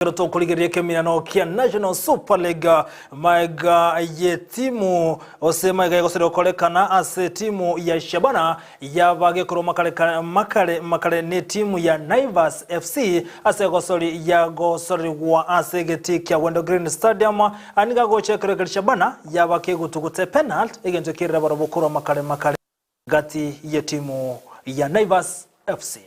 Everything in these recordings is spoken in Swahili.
Tokorigereria keminano kia National Super League maiga ye timu ose maiga yegosire gokorekana ase timu ya Shabana yabagekorwo makare makare makare ni timu ya Naivas FC ase gosori ya gosorigwa ase geti kia Wendo Green Stadium aniga gochekerekeria Shabana yabakegutugute penalty egento kirira barobokoro makare makare gati ye timu ya Naivas FC.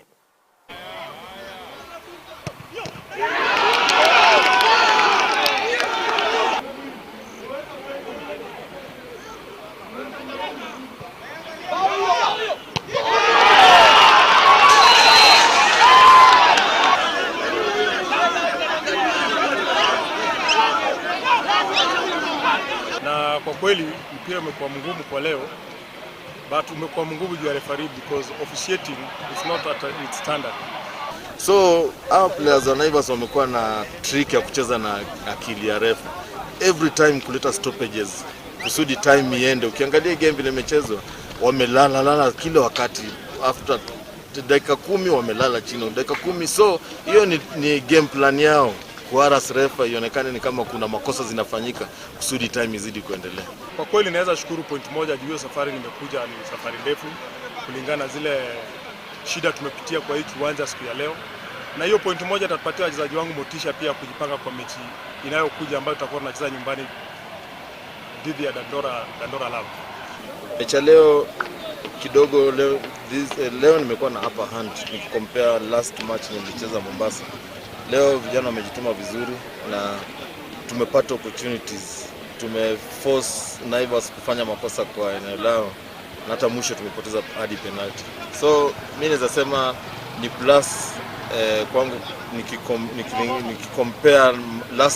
Na kwa kweli mpira umekuwa mgumu kwa leo, but umekuwa mgumu juu ya referee because officiating is not at its standard. So hawa players wa Naivas wamekuwa na trick ya kucheza na akili ya refa every time kuleta stoppages kusudi time iende. Ukiangalia game vile imechezwa, wamelala lala kila wakati, after dakika 10 wamelala chini, dakika 10. So hiyo ni game plan yao kuharass refa, ionekane ni kama kuna makosa zinafanyika kusudi time izidi kuendelea. Kwa kweli naweza shukuru point moja juu hiyo safari nimekuja ni safari ndefu kulingana na zile shida tumepitia kwa hii kiwanja siku ya leo, na hiyo point moja itatupatia wachezaji wangu motisha pia kujipanga kwa mechi inayokuja ambayo tutakuwa tunacheza nyumbani dhidi ya Dandora Love. Mecha leo kidogo leo, leo nimekuwa na upper hand nikicompare last match nilicheza Mombasa. Leo vijana wamejituma vizuri na tumepata opportunities, tumeforce Naivas kufanya makosa kwa eneo lao na hata mwisho tumepoteza hadi penalty. So mi naweza sema ni plus kwangu nikicompare last